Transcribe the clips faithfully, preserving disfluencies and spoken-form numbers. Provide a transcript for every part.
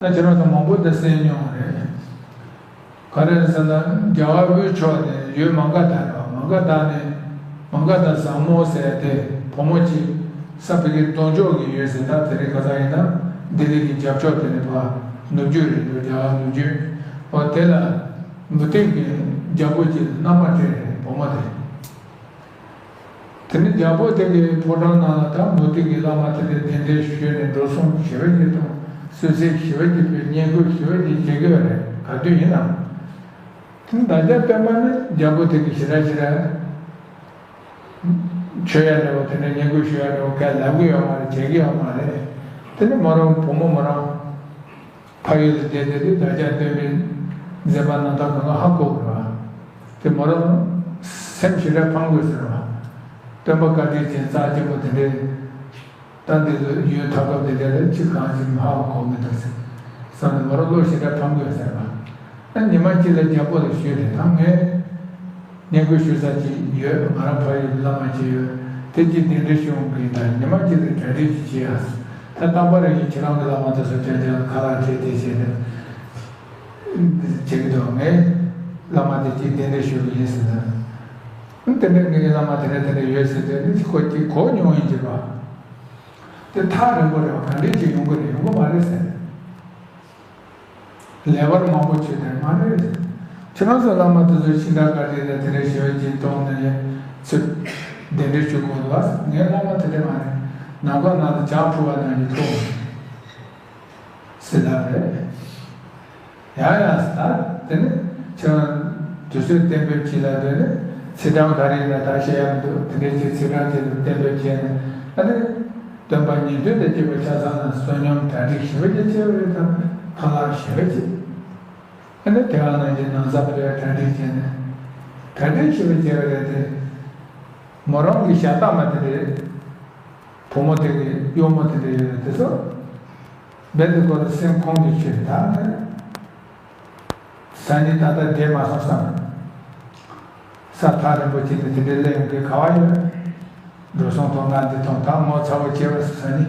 ད་ཁྱེད་རང་ཚོ་མང་པོ་འདི་གསན་མྱོང་བ་རེད། ག་རེ་རེད་ཟེར་ན། རྒྱལ་བ་དབུས་ཕྱོགས་ནས་ཡུལ་མ་ག་དྷ་རེད་བ། མ་ག་དྷ་ནས། མ་ག་དྷ་བཟང་མོ་ཟེར་དེ་བུ་མོ་གཅིག་ས་ཕ་གི་ལྡོང་ཕྱོགས་ཀྱི་ཡུལ་ཟེར། ད་དེ་རིང་ཁ་སང་ཡིན་ན་ལྡི་ལི་གི་རྒྱབ་ཕྱོགས་དེ་ནས་ཕར་ནུབ་རྒྱུད་རེད་འདུག་རྒྱལ་བ་ནུབ་རྒྱུད། འོ་དེ་ལ་མུ་སྟེགས་ཀྱི་རྒྱལ་པོ་གཅིག་ལ་མནའ་མ་སྤྲད་རེད། བུ་མོ་དེ། དེ་ནས་རྒྱལ་པོ་དེ་གི་ཕོ་བྲང་ནང་ལ་ད་མུ་སྟེགས་ཀྱི་བླ་མ་དེ་འདྲའི་གདན་འདྲེན་ཞུས་ནས་འགྲོ་སོང་ཞེ་པོ་ཅིག་གཏོང་། གསོལ་ཚིགས་ཞེ་པོ་ཅིག་ཕུལ། བསྙེན་བཀུར་ཞེ་པོ་ཅིག་བྱེད་ཀྱི་ཡོད་རེད། ག་དུས་ཡིན་ནའང་། དེ་ནས་བདག་ཅག་སྟོན་པ་ནི་རྒྱལ་པོ་དེ་གི་ཞེ་དྲག་ཞེ་དྲག་མཆོད་ཡ་འདྲ་བོ་དེ་འདྲ་བསྙེན་བཀུར་ཞུ་ཡ་འདྲ་བོ་ག་ལབ་ཀྱི་ཡོད་མ་རེད། བྱེད་ཀྱི་ཡོད་མ་རེད། དེ་ནས་མོ་རང་བུ་མོ་མོ་རང་ཕ་ཡུལ་དུ་བསྡད་བསྡད་དུས་བདག་ཅག་སྟོན་པའི་མཛད་པ་རྣམ་དག་གང་ག་ཧ་གོ་དགོས་པ། དེ་མོ་རང་སེམས་ཞེ་དྲག་ཕམ་དགོས་ཟེར་བ། སྟོན་པ་བཀའ་དྲིན་ཅན་རྩ་ཆེན་པོ་དེ་འདྲའི་ད་འདི་ཚོ་ཡུལ་ཐ་སྐབས་དེ་འདྲ་ལ་ཅི་གང་ཞིག་ཧ་གོ་མི་འདུག་ཟེར་བསམ་ནས་མོ་རང་བློ་ཞེ་དྲག་ཕམ་དགོས་ཟེར་བ། ཨ་ཉི་མ་གཅིག་ལ་རྒྱལ་པོ་ལ་ཞུས་ཏེ། ད་ངས་བསྙེན་བཀུར་ཞུ་ས་ཅིག་ཡོད། ང་རང་ཕ་ཡུལ་བླ་མ་ཅིག་ཡོད། དེ་གཅིག་གདན་འདྲེན་ཞུ་འོང་གི་ཡིན། ད་ཉི་མ་གཅིག་ལ་གྲ་སྒྲིག་ཅིག་བྱེད་ཡ། ད་རྟག་པར་རེ་བཞིན་ཁྱེད་རང་གི་བླ་མ་དེ་ཚོ་བསྐྱར་བསྐྱར་ཁ་ལག་སྤྲད་དེ་བྱས་ནས་བྱེད་ཀྱི་འདུག་ངས་བླ་མ་དེ་གཅིག་གདན་འདྲེན་ཞུ་གི་ཡིན་ཟེར་ན། དེ་འདྲ་ངའི་བླ་མ་དེ་འདྲ་དེ་འདྲ་ཡོད་ཟེར་ཏེ་ཁོ་གཅིག་གོ་མྱོང་ཡིན་གྱི་རེད་བ། དེ་ཐག་རིང་པོ་རེད་བ། ག་འདྲས་ཅིག་ཡོང་གི་རེད། ཡོང་གི་མ་རེད་ཟེར། ལེ་བར་མང་པོ་བྱས་ནས་མ་རེད། ཁྱེད་རང་ཚོ་བླ་མ་དེ་ཚོ་ཤིང་རྟ་བཀའ་དྲིན་ལ་དེ་འདྲའི་ཞེ་བའི་སྦྱིན་གཏོང་ནས་ཚུར་གདན་འདྲེན་ཞུ་དགོས་འདུག་བ། ངའི་བླ་མ་དེ་འདྲ་མ་རེད། ནམ་མཁའ་ནང་དུ་བྱང་འཕུར་བ་ནང་བཞིན་འཕུར་ཟེར་ལབ་རེད། ཡང་ཡང་ཟེར། ད་དེ་ནི་ཁྱེད་རང་དུས་ཚོད་གཏན་འབེབས་བྱེད་ལ་འདོད་ནས་ཚེས་གྲངས་ག་རེ་ཡིན་ན་ད་བཤད་ཡ་མི་འདུག་དེ་འདྲའི་ཅིག་ཚེས་གྲངས་དེ་ཚོ་གཏན་འབེབས་བྱས་ནས། ཨ་ནི། སྟོན་པ་ཉན་ཐོས་དང་བཅས་པ་ཆ་ཚང་ལ་བསོད་སྙོམས་གྲ་སྒྲིག་ཞེ་པོ་ཅིག་བྱས་པ་རེད། ད་ཁ་ལག་ཞེ་པོ་ཅིག་ཨ་ནི་དེ་བ་ནང་བཞིན་ན་བཟའ་ཕུལ་ཡ་གྲ་སྒྲིག་བྱས་ནས། གྲ་སྒྲིག་ཞེ་པོ་བྱས་པ་རེད་དེ། མོ་རང་གི་ཞལ་ཏ་མ་དེ་རེད། བུ་མོ་དེ་གི་གཡོག་མོ་དེ་འདྲ་ཡོད་རེད། དེ་ཚོ་རྦད་དེ་ཁོ་ཚོ་སེམས་ཁོང་དུ་ཆུད། ད་ནི་སང་ཉིན་ད་ལྟ་བསྡད་མ་སོང་བསམ། ས་ཐག་རིང་པོ་ཅིག་ནས་དེ་འདྲའི་སླེབས་ཡོང་གི་ག་བ་ཡོད། འགྲོ་སོང་ཐོབ་ན་འདི་ཐོབ། ད་ངོ་ཚ་བོ་སྐྱེ་བ་སོང་ནི་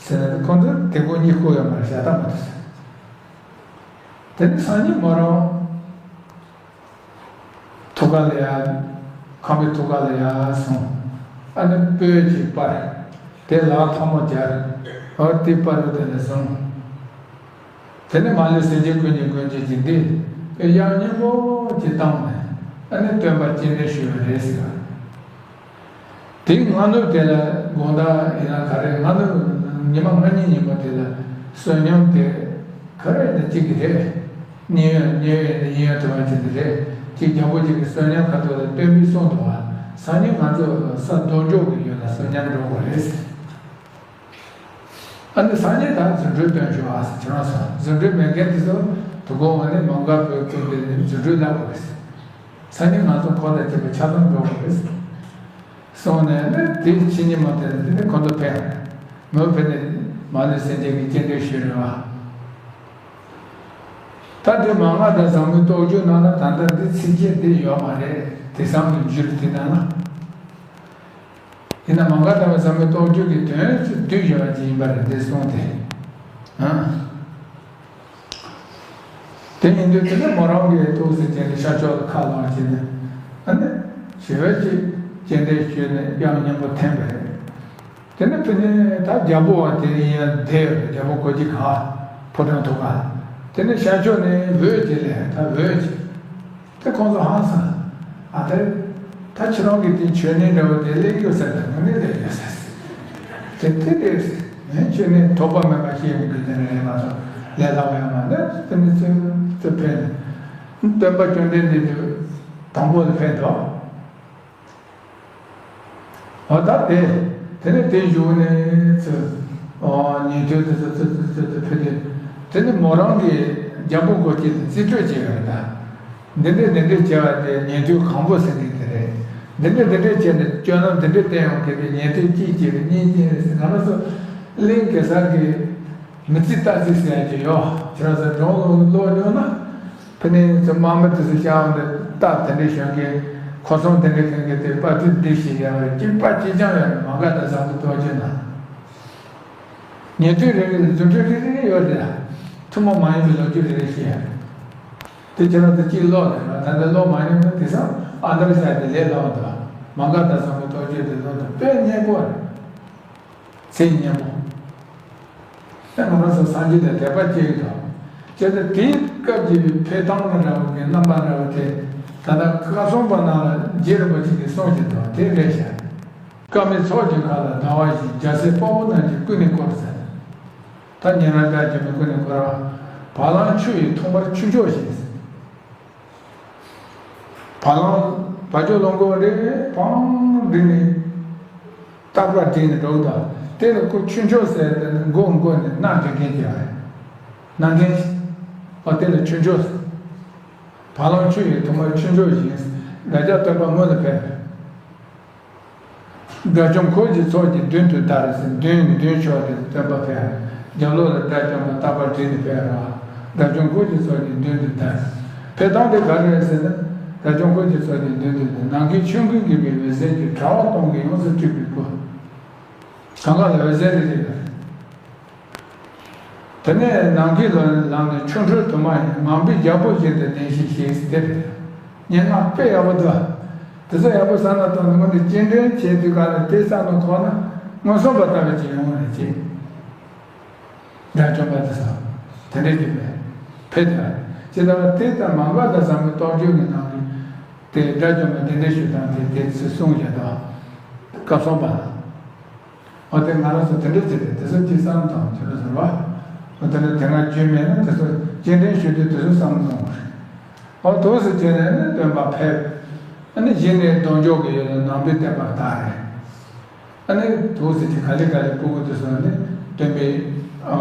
ཟེར་ན། ཁོང་ཚོ་དེ་ཀོ་གཉིད་ཁུག་ཡོད་མ་རེད། ཞག་ད་མ་ཐུག་ཟེར། དེ་ནི་སང་ཉིན་མོ་རང་ཐུགས་ཀ་ལ་ཡ། ཁང་པའི་ཐུགས་ཀ་ལ་ཡ་སོང་། ཨ་ནི་སྤོས་ཅིག་སྤར། དེ་ལག་ཐལ་མོ་སྦྱར། འོ་དེ་སྤར་རུ་དེ་ནས་བཟུང་། དེ་ནས་མ་ལུས་སེམས་ཅན་ཀུན་གྱི་མགོན་བྱེད་ཀྱི་འདི་དབྱངས་སྙན་པོ་ཅིག་བཏང་ནས། ཨ་ནི་སྟོན་པ་སྤྱན་འདྲེན་ཞུས་པ་རེད་ཟེར་བ། དེ་སྔ་ནུབ་དེ་ལ་དགོང་དག་ཡིན་ན་ག་རེ། སྔ་ནུབ་ཉི་མ་སྔ་ཉིན་ཉིན་མོ་དེ་ལ་བསོད་སྙོམས་དེ་ག་རེ་ཡིན་ན་གཅིག་གི་རེད། མཉན་ཡོད་མཉན་ཡོད་ཡིན་ན་ཡིན་ཡོད་དུ་མ་བྱེད་དེ་རེད། གཅིག་རྒྱལ་པོ་གཅིག་གི་བསོད་སྙོམས་ཁ་ཐུག་ལ་སྟོན་པས་གསུངས་འདུག་བ། སང་ཉིན་ང་ཚོ་ས་རྡོ་འཇོག་གི་ཡུལ་ལ་བསོད་སྙོམས་འགྲོ་དགོས་རེད། ཨ་ནི་སང་ཉིན་ད་རྫུ་འཕྲུལ་སྟོན་ཤོག་ཨ་ཟེར། ཁྱེད་རང་ཚོ་རྫུ་འཕྲུལ་མེད་མཁན་དེ་ཚོ་དོ་དགོང་ང་ནི་མ་འགག་པའི་སྐུ་མདུན་ནས་རྫུ་འཕྲུལ་ལབ་དགོས་རེད་ཟེར། སང་ཉིན་ང་ཚོ་འཁོར་དང་བཅས་པ་ཆ་ཚང་འགྲོ་དགོས་རེད་ཟེར། སོང་ནས་ནི་དེ་ཕྱི་ཉིན་མོ་དེ་ལ་དེ་ནི་ཁོ་ཚོ་ཕེབས། མོ་ཕེབས་ནས་མ་ལུས་སེམས་ཅན་གྱི་སྤྱན་འདྲེན་ཞུས་རེད་བ། ད་དེ་མ་ག་དྷ་བཟང་མོའི་རྟོགས་བརྗོད་ནང་ལ་ད་ལྟ་འདི་ཚིགས་བཅད་འདི་ཡོད་མ་རེད། དེང་སང་གི་འགྱུར་དེ་ནང་ལ། ཡིན་ན་མ་ག་དྷ་བཟང་མོའི་རྟོགས་བརྗོད་ཀྱི་དོན་བསྡུས་བཞག་པ་ཅིག་ཡིན་པ་རེད། འདི་གསུངས་ཏེ། ཨ། དེ་ཡིན་དུས་དེ་ནས་མོ་རང་གིས་ཐུགས་སུ་བྱས་ནས་ཤར་ཕྱོགས་ལ་ཁ་ལོངས་བྱས་ནས། ཨ་ནི་ཞེ་བའི་ཅིག་སྤྱན་འདྲེན་ཞུས་ནས་དབྱངས་སྙན་པོ་འཐེན་པ་རེད། དེ་ནས་ཕི་ནས་ད་རྒྱལ་པོ་བ་དེ་ཡིན་ཡང་བསྡད་ཡོད་རེད། རྒྱལ་པོ་གོ་ཅི་ག་ཕོ་བྲང་ཐུག་ག་དེ་ནས་ཤར་ཕྱོགས་ནས་འོད་ཅིག་སླེབས། ད་འོད་ཅིག་དེ་ཁོང་ཚོ་ཧང་སང་། ཨ་དེ། ད་ཁྱེད་རང་གི་དེ་མཆོད་གནས་འདྲ་བོ་དེ་སླེབས་ཡོད་ཟེར། ད་དངོས་གནས་སླེབས་ཡོད་ཟེར། དེ་དེ་རེད་ཟེར། ངས་མཆོད་གནས་ཐོགས་པ་མེད་པ་ཤེས་ཡོང་གི་དེ་ནས་ལས་མ་སོང་། ལས་སླ་བ་ཡང་མ་འདུག་དེ་ནས་ཚུར་ཚུར་ཕེབས་ནས། སྟོན་པ་བཅོམ་ལྡན་འདས་དེ་དང་པོ་དེ་ཕེབས་འདུག་འོ་ད་དེ། དེ་ནས་དེ་བཞུགས་ནས་ཚུར། ཨོ་ཉན་ཐོས་དེ་ཚོ་ཚུར་ཚུར་ཚུར་ཚུར་ཕེབས་ཏེ། དེ་ནས་མོ་རང་གིས་རྒྱལ་པོ་སྒོ་ཁྱེར་ནས་རྩིས་སྤྲོད་བྱས་པ་རེད་ད། འདི་འདྲས་འདི་འདྲས་བྱས་པ་དེ་ཉན་ཐོས་གང་པོ་ཟེར་མཁན་དེ་རེད། འདི་འདྲས་འདི་འདྲས་བྱས་ནས་སྐྱོན་ནམ་འདི་འདྲས་བསྟན་ཡོང་མཁན་དེ་ཉན་ཐོས་གཅིག་བྱས་པའི་གཉིས་གཉིས་རེད་ཟེར། ང་རང་ཚོ་གླིང་གེ་སར་གྱི་མི་རྩིས་རྟ་རྩིས་ཟེར་ཡ་ཅིག་ཡོད། ཁྱེད་རང་ཚོ་སྒྲུང་ཀློག་མྱོང་ན། ཕི་ནས་ཚོ་དམག་མི་དེ་ཚོ་བཤའ་འོང་དུས་རྟ་དེ་འདྲས་ཞོན་མཁན། ཁོ་ཚོ་དེ་འདྲས་མཁན་གྱི་དེ་དཔའ་རྩལ་འདི་ཞིག་ཡོད་རེད། གཅིག་པ་གཅིག་རྐྱང་ཡོད་རེད། མ་ག་དྷ་བཟང་པོའི་རྟོགས་བརྗོད་ནང་། ཉན་ཐོས་རེ་རེ་ལ་རྫུ་འཕྲུལ་རེ་རེ་ཡོད་རེད། ཐུན་མོང་མ་ཡིན་པའི་ལོ་རྒྱུས་རེ་རེ་བཤད་ཡ་རེད། དེ་ཁྱེད་རང་ཚོ་གཅིག་ཀློག་རེད་ལ། ད་ལྟ་ཀློག་མ་མྱོང་ན་དེང་སང་ཨ་འདྲ་བྱས་ཏེ་ལས་སླ་བོ་འདུག་མ་འགགས་ད་བཟང་པོའི་རྟོགས་བརྗོད་དེ་ཀློག་དང་དཔེ་སྙན་པོ་རེད། ཚིག་སྙན་པོ། ཨེ་ང་རང་ཚོ་སངས་རྒྱས་དང་དད་པ་སྐྱེ་གི་འདུག་བྱས་ཙང་དེའི་སྐབས་ཀྱི་འཕེལ་སྟངས་ལ་འདྲ་བོ་གི་རྣམ་པ་འདྲ་བོ་དེ་ད་ལྟ་བཀའ་སྲུང་པ་ནང་ལ་རྗེ་རིན་པོ་ཆེ་གིས་གསུངས་བཞག་འདུག་དེ་རེད་ཤག་བཀའ་མའི་ཚོགས་ཀྱི་ཁ་ལ་ཟླ་བ་བཞིན། རྒྱལ་སྲས་དཔའ་བོ་རྣམས་ཀྱིས་ཀུན་ནས་བསྐོར་ཟེར། ད་ཉན་རང་དགྲ་བཅོམ་པས་ཀུན་ནས་བསྐོར་བ། བ་ལང་ཆུ་ཡིས་འཐུངས་པར་ཆུ་མཆོག་བཞིན། བ་ལང་བ་ཕྱུགས་ལོངས་སྐུ་རེ་བང་བསྒྲིགས་ནས། རྟག་པར་བསྒྲིགས་ནས་འགྲོ་གི་འདུག་དེ་ལ་ཁོ་ཆུ་མཆོག་ཟེར་དེ་ནི་མགོ་མགོ་ནས་སྣ་འདྲེན་མཁན་གྱི་རེད། སྣ་འདྲེན་ཞིག་ཨ་དེ་ལ་ཆུ་མཆོག་ཟེར། བ་ལང་ཆུ་ཡིས་འཐུངས་པར་ཆུ་མཆོག་བཞིན། དགྲ་བཅོམ་སྟོན་པ་སྔོན་ལ་ཕེབས། དགྲ་བཅོམ་འཁོར་གྱི་ཚོགས་ཀྱིས་མདུན་དུ་བདར་ཟེར། མདུན་མདུན་ཕྱོགས་དེ་སྟོན་པ་ཕེབས། རྒྱབ་ལོགས་ལ་དགྲ་བཅོམ་པ་རྟག་པར་བསྒྲིགས་ནས་ཕེབས་རོགས། དགྲ་བཅོམ་འཁོར་གྱི་ཚོགས་ཀྱིས་མདུན་དུ་བདར། ཕེབས་སྟངས་དེ་ག་རེ་རེད་ཟེར་ན། དགྲ་བཅོམ་འཁོར་གྱི་ཚོགས་ཀྱིས་མདུན་དུ་བདར། ནམ་མཁའི་ཆོས་ཀུན་གྱི་དབུས་འོད་ཟེར་གྱིས། དྲ་བ་སྟོང་གིས་ཡོངས་སུ་སྤྲུལ་པའི་སྐུ། གང་ག་ལ་འོད་ཟེར་དེ་རེད། དེ་ནས་ནམ་མཁའི་ལམ་ནས་ཆོ་འཕྲུལ་དུ་མ་ཡིས། ངང་པའི་རྒྱལ་པོ་བཞིན་དུ་བདེན་བཞིན་གཤེགས། དེ་རེད། སྙན་ངག་དཔེ་ཡག་པོ་འདུག་དེ་ཚོ་ཡག་པོ་བསམ་བློ་གཏོང་ནས་སྔོན་དུ་སྤྱན་འདྲེན་བྱེད་དུས་ག་ལ་དེ་བསམ་བློ་འཁོར་ན་མངོན་སུམ་པ་ལྟ་བུ་ཅིག་ཡོང་བ་རེད་ཅེས། དགྲ་བཅོམ་པ་དེ་ཚོ་དེ་འདྲས་ཀྱི་མེད་ཕེབས་དང་། ཇི་ལྟར་དེ་ལྟར་མ་འགགས་དང་བཟང་པོའི་རྟོགས་བརྗོད་ཀྱི་ནང་གི་དེ་དགྲ་བཅོམ་པ་དེ་འདྲས་ཞུ་སྟངས་དེ་དེ་ཚོས་གསུངས་བཞག་དང་། བཀའ་སྲུང་པ་ལ། འོ་དེ་ང་རང་ཚོ་དེ་འདྲ་བྱས་ཏེ་དེ་ཚོ་ཅིག་བསམ་བཏང་ཁྱོད་རང་ཚོ་ར། འོ་དེ་ནས་དེ་སྔ་རྒྱུན་མེད་ན་དེ་ཚོ་སྤྱན་འདྲེན་ཞུ་དུས་དེ་ཚོ་བསམ་བཏང་བ་རེད། འོ་དུས་སུ་བྱས་ནས་ནི་སྟོན་པ་ཕེབས། ཨ་ནི་གཞི་ནས་གདོང་འཇོག་གི་ཡོད་ན་ནང་པའི་བསྟན་པ་དག་རེད། ཨ་ནི་དུས་སུ་དེ་ག་ལེ་ག་ལེ་སྤུ་གུ་དེ་ཚོ་ནི་སྟོན་པའི་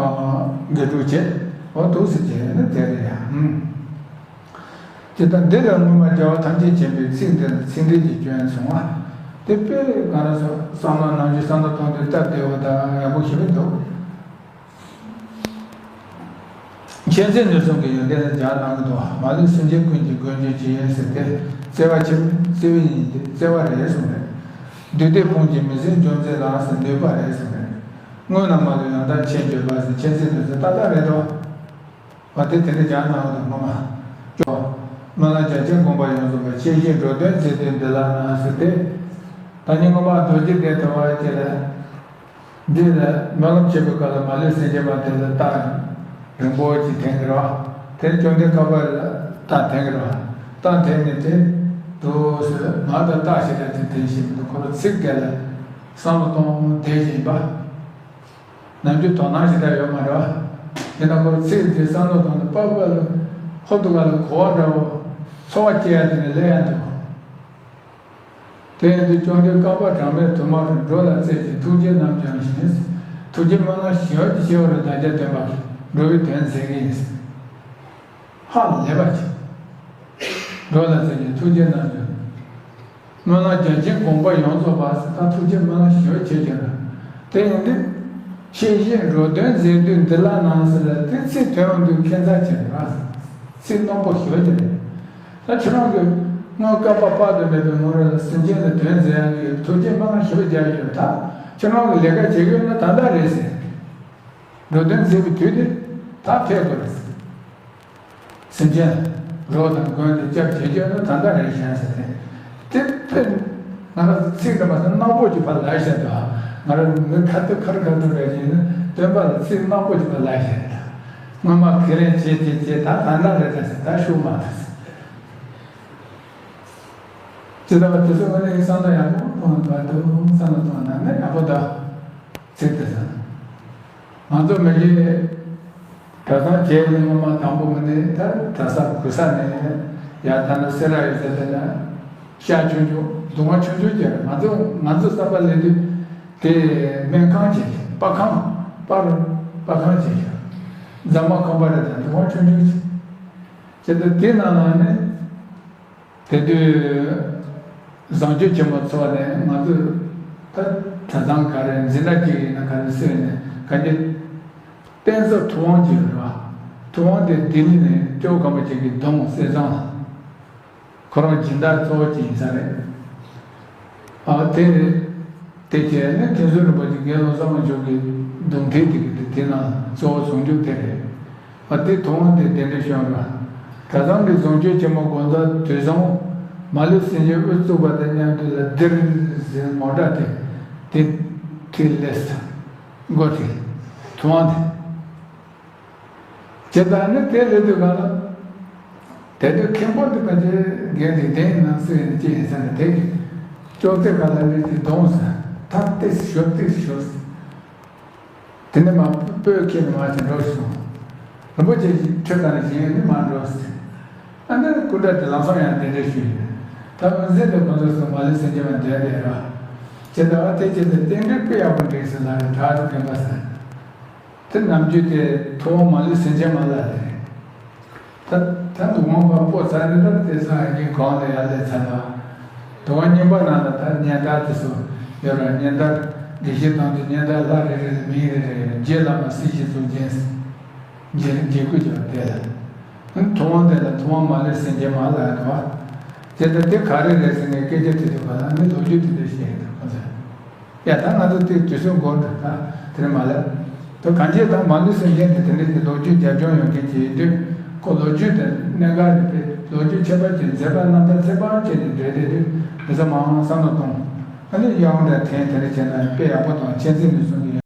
དགེ་ཕྲུག་བྱས། འོ་དུས་སུ་བྱས་ནས་ནི་དེ་རེད་ཡ། ཨུམ། དེ་ལྟར་འདི་ལ་སྔོན་མ་རྒྱལ་བ་ཐམས་ཅད་མཁྱེན་པའི་ཚིག་འདི་ལ་ཚིག་འགྲེལ་གྱི་སྐྱོན་བྱུང་བ། དེ་དཔེ་ག་རེ་ཟེར་བསམ་བློ་ནང་བཞིན་བསམ་བློ་གཏོང་དུས་སྟབས་བདེ་བོ་དང་ཡག་པོ་ཞེ་པོ་འདུག་མཁྱེན་བརྩེ་ནུས་གསུམ་གྱི་ཡོན་ཏན་ལ་སྦྱར་གནང་གི་འདུག་མ་ལུས་སེམས་ཅན་ཀུན་གྱི་མགོན་སྤྱོད་ཅིང་ཟེར་ཏེ། བརྩེ་བ་ཆེན་པོ་བརྩེ་བའི་ཉིན་ཏེ་བརྩེ་བ་རེད་གསུངས་རེད། བདུད་སྡེ་དཔུང་གིས་མི་བཟད་འཇོམས་མཛད་ལ་ཟེར་འདུས་པ་རེད་གསུངས་རེད། དངོས་རྣམས་མ་ལུས་ཡང་དག་མཁྱེན་གྱུར་པ་ཟེར་མཁྱེན་བརྩེ་ནུས་གསུམ་ཏག་ཏག་རེད་དོ། བ་དེ་དེ་འདྲ་སྦྱར་གནང་འདུག་སྔོན་མ། ཅོ། སྨོན་ལམ་རྒྱ་ཆེན་དགོངས་པ་ཡོངས་རྫོགས་པ། ཤེས་བཞིན་འགྲོ་དོན་མཛད་དུས་འདི་ལ་ན་ཟེར་ཏེ། ད་ནི་སྔོན་མ་རྡོ་རྗེ་གདན་དུ་བ་ཅེ་ལ། འདི་ལ་སྨོན་ལམ་བྱེད་པའི་སྐབས་ལ་མ་ལུས་སེམས་ཅན་མ་དེ་ལ་རྟགས་རིང་པོ་ཅིག་འཐེན་གི་རེད་བ། དེ་ནི་བཅོམ་ལྡན་བསྐལ་པ་ལ་རྟགས་འཐེན་གི་རེད་བ། རྟགས་འཐེན་ནས་དེ། དུ་ཟེར་ང་ད་རྟགས་ཞེ་དྲག་ཅིག་འཐེན་ཤེས་མི་འདུག་ཁོ་རང་ཚིག་དེ་ལ་བསམ་བློ་གཏོང་བསྡད་བཞིན་པ། ནམ་རྒྱུན་དོ་སྣང་ཞེ་དྲག་ཡོད་མ་རེད་བ། དེ་ན་ཁོ་ཚིག་འདི་བསམ་བློ་གཏོང་ནས་པགས་པ་ལ་ཧོབ་ཏེ་ག་ལ་གོ་བ་འདྲ་བོ། ཚོར་བ་སྐྱེ་ཡ་དེ་ནས་སླེབས་ཡ་འདུག་དེ་ཡིན་དུས་བཅོམ་ལྡན་བསྐལ་པ་གྲངས་མེད་དུ་མར་འགྲོ་ལ་བརྩེ་ཞིང་ཐུགས་རྗེ་རྣམ་སྦྱངས་ཤིང་། ཐུགས་རྗེ་སྨོན་ལམ་ཞི་བ་གྱིས་ཆེ་བ་རུ་བདག་ཅག་སྟོན་པ་འགྲོ་བའི་དོན་མཛད་ཀྱི་ཡིན། ཧ་ལས་པ་ཅིག་འགྲོ་ལ་བརྩེ་ཞིང་ཐུགས་རྗེ་རྣམ་སྦྱངས། སྨོན་ལམ་རྒྱ་ཆེན་དགོངས་པ་ཡོངས་རྫོགས་པ་ཟེར་ད་ཐུགས་རྗེ་སྨོན་ལམ་ཞི་བ་ཆེ་ཆེ་ར། དེ་ཡིན་དུས། ཤེས་བཞིན་འགྲོ་དོན་མཛད་དུས་འདི་ལ་ན་ཟེར་ལ་དེ་ཚིག་དོན་འོང་དུས་ཁྱད་མཚར་ཆེ་ར། ཚིག་རྣོན་པོ་ཞི་བ་ཆེ་རེད། ད་ཁྱེད་རང་གིས་སྔོན་བསྐལ་པ་དཔག་ཏུ་མེད་པའི་སྔོན་རོལ་ལ་སེམས་ཅན་ལ་དོན་མཛད་ཡག་གི་ཐུགས་རྗེ་སྨོན་ལམ་ཞི་བ་རྒྱག་ཡོད་ད། ཁྱེད་རང་གིས་ལས་ཀ་བྱེད་ཀྱི་ཡོད་ན་ད་ལྟ་རེད་ཟེར། འགྲོ་དོན་མཛད་པའི་དུས་དེ་ད་ཕེབས་དགོས་རེད་ཟེར། སེམས་ཅན་རོགས་དང་མགོན་དུ་སྐྱབས་བྱེད་རྒྱུ་ནི་ད་ལྟ་རེད་ཤག་ཟེར་ནས། དེ་ཕན། ང་རང་ཚིག་འདི་མ་ཟད་རྣག་པོ་གི་ཕར་ལ་བཤད་འདུག་ང་རང་མི་ཁ་ཐུག་ཁར་ཁ་ཐུག་རེད་ཅེས་ནི་སྟོན་པ་ལ་ཚིག་རྣག་པོ་གི་ཕར་ལ་བཤད་རེད། སྔོན་མ་ཁས་ལེན་བྱེད་བྱེད་བྱེད་ད་ད་ལྟ་རེད་ད་ཟེར་ད་ཤུགས་མ་ཐུབ་ཟེར། ཇི་ལྟ་བ་དེ་ཚོ་ང་ནི་བསམ་བློ་ཡག་པོ་གཏོང་དགོས་འདུག་བསམ་བློ་གཏོང་ན་ནི་ཡག་པོ་འདུག་ཚིག་དེ་ཚོ། ང་ཚོ་མི་རིགས་གྲྭ་ཚང་བྱས་ནས་སྔོན་མ་དང་པོ་མི་ནི་ད་གྲྭ་ས་གུ་ས་ནས་ཡར་ད་ནི་སེ་ར་ཡོད་ཚད་དེ་ན་ཤག་ཆུང་ཆུང་སྡུག་བསྔལ་ཆུང་ཆུང་བྱས། ང་ཚོ་ང་ཚོ་གསར་པ་སླེབས་དུས་དེ་སྨན་ཁང་བྱས་ཤག་པར་ཁང་པར་པར་ཁང་བྱས་ཤག་རྫ་མ་ཁང་པ་རེད་ད་སྡུག་བསྔལ་ཆུང་ཆུང་བྱས། བྱས་ཏེ་དེ་ནང་ལ་ནི། དེ་དུས་བཟང་སྤྱོད་ཆེན་མོ་ཚོགས་ནས་ང་ཚོས་ད་གྲྭ་ཚང་ག་རེ་འཛིན་གྲྭ་གཅིག་ཡིན་ན་ག་རེ་སུ་ཡིན་ནས་ག་འདི་བསྟན་འཛིན་ཐུབ་དབང་ཅིག་ཡོད་རེད་བ། ཐུབ་དབང་དེ་ལྡི་ལི་ནས་སྐྱོ་སྒམ་པོ་ཅིག་གི་གདུང་གསེར་ཟངས་ཁོ་རང་སྦྱིན་བདག་གཙོ་བོ་ཅིག་ཡིན་ས་རེད། ཨ་དེ་རེད། དེ་བྱས་ནས་མཁན་ཟུར་རིན་པོ་ཆེ་དགེ་སློང་བསམ་མ་འཇོག་གི་གདུང་ཐེངས་དེ་གི་དེ་དེ་ནང་གཙོ་བོ་ཟུང་འཇུག་དེ་རེད། ཨ། དེ་ཐུབ་དབང་དེ་གདན་འདྲེན་བྱུང་ར། གྲྭ་ཚང་གི་གཟིམ་ཆུང་ཆེན་མོ་དགོན་གྲྭ་དུས་བཟང་མ་ལུས་སེམས་ཅན་དབུ་བཙུགས་པ་དང་མཉམ་དུ་ལ་ལྡིར་ཟེར་མོ་ཊ་དེ་དེ་དེ་ལས་སྒོ་དེ་ཐུབ་དབང་དེ། ཇི་ལྟར་ནི་དེ་ལས་དུས་གང་ལ། དེ་དུས་མཁན་པོ་འདི་ཕལ་ཆེར་རྒན་རིག་ལྡན་ཡིན་ན་སུ་ཡིན་ཅི་ཡིན་ཟེར་ནས་དེ་གི་ཅོག་ཙེ་ག་ལ་ལུས་ཀྱི་གདོང་ཟེར་ཐག་ཏིག་ཞོབ་ཏིག་ཞོབ། དེ་ནས་མ་སྤོས་ཁྱེར་ནས་མ་ཞིག་འགྲོ་སོང་། རིན་པོ་ཆེ་ཁྲི་ཁ་ནས་བཞེངས་ནས་མ་འགྲོ་ཟེར། ཨ་ནི་སྐུ་འདྲ་དེ་ལམ་སང་ཡང་གདན་འདྲེན་ཞུས་ཡོད། ད་མི་ཟེར་དུ་ཁོང་ཚོ་སོང་མ་ལུས་སེམས་ཅན་མ་འདས་བསྡད་ར། ཇི་ལྟར་བ་དེ་ཇི་ལྟར་རྟེན་འབྲེལ་དཔེ་ཡག་པོ་འགྲིག་ཟེར་ལ་རེ་དྲག་ཏུ་མཁན་པ་ཟེར། དེ་ནམ་རྒྱུན་དེ་ཐུབ་དབང་མ་ལུས་སེམས་ཅན་མ་ལ་རེད། ད་ད་དུ་དབང་པ་པོ་ཚ་རེ་ལ་དེ་སང་ཡང་གི་གང་ལ་ཡར་ལས་ཚར་ལ། དུ་བ་རྙིང་པ་ནང་ལ་ད་སྙན་དར་དེ་ཚོ་ཡོད་ར། སྙན་དར་དགེ་བཤེས་དང་དུ་སྙན་དར་ལྷ་རེ་རེ་ལ་མིང་རེ་རེ་རྗེ་བླ་མ་སྲིད་ཞིའི་གཙུག་རྒྱན་རྗེ་རྗེ་སྐུ་ཀྱང་དེ་ལ། ཐུབ་དབང་དེ་ལ་ཐུབ་དབང་མ་ལུས་སེམས་ཅན་མ་ལ་ཡར་དུ་བ། དེ་ལྟ་དེ་ག་རེ་རེད་ཟེར་ནས་སྐད་ཆ་དྲིས་དུས་ག་ལ་ནི་ལོ་རྒྱུས་དེ་འདྲ་བཤད་ཡོད་ཁོ་ཚོས། ཡ་ད་ང་ཚོ་དེ་དུས་ཚོད་འགོར་འདུག་ད་དེ་རིང་མ་ལབ། ད་གང་ཅི་ད་མ་ལུས་སེམས་ཅན་དེ་དེ་འདྲ་གི་ལོ་རྒྱུས་རྒྱབ་ལྗོངས་ཡོད་མཁན་ཅིག་ཡིན་དུས་ཁོ་ལོ་རྒྱུས་དེ་གནད་འགག་རེད་དེ། ལོ་རྒྱུས་ཁྱད་པར་གྱི་མཛད་པ་རྣམ་ཐར་ཚེ་དཔག་བྱས་ནས་འགྲེལ་བསྡད་དུས་མི་ཚང་མའང་བསམ་བློ་གཏོང་། ཨ་ནི་དབྱངས་དང་ཐན་དེ་འདྲ་བྱས་ན་དཔེ་ཡག་པོ་དང་མཁྱེན་བརྩེ་ནུས་གསུམ་